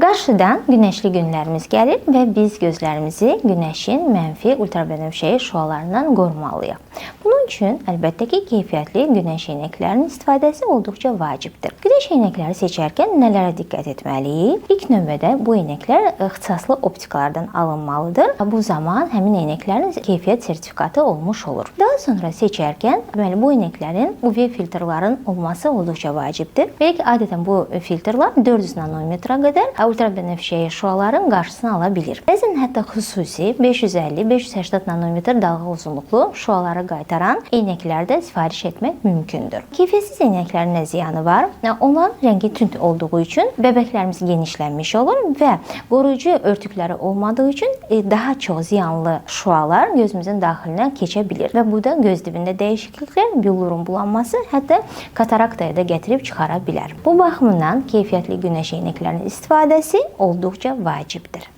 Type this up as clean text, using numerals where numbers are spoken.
Qarşıdan günəşli günlərimiz gəlir və biz gözlərimizi günəşin mənfi ultrabənövşəyi şüalarından qorumalıyıq. Bunun üçün əlbəttə ki, keyfiyyətli günəş eynəklərinin istifadəsi olduqca vacibdir. Günəş eynəkləri seçərkən nələrə diqqət etməliyik? İlk növbədə bu eynəklər ixtisaslı optikalardan alınmalıdır. Bu zaman həmin eynəklərin keyfiyyət sertifikatı olmuş olur. Daha sonra seçərkən, deməli, bu eynəklərin UV filtrlərin olması olduqca vacibdir. Belə ki, adətən bu filtrlər 400 nanometrə qədər ultrabənövşəyi şüaların qarşısını ala bilir. Bəzən hətta xüsusi 550-580 nanometr dalğa uzunluqlu şüaları qaytaran eynəklər də sifariş etmək mümkündür. Keyfiyyətsiz eynəklərin nə ziyanı var? Onların rəngi tünd olduğu üçün bəbəklərimiz genişlənmiş olur və qoruyucu örtükləri olmadığı üçün daha çox ziyanlı şüalar gözümüzün daxilinə keçə bilir və bu da göz dibində dəyişikliklər, billurun bulanması, hətta kataraktaya da gətirib çıxara bilər. Bu baxımdan keyfiyyətli günəş eynəklərinin istifadəsi olduqca vacibdir.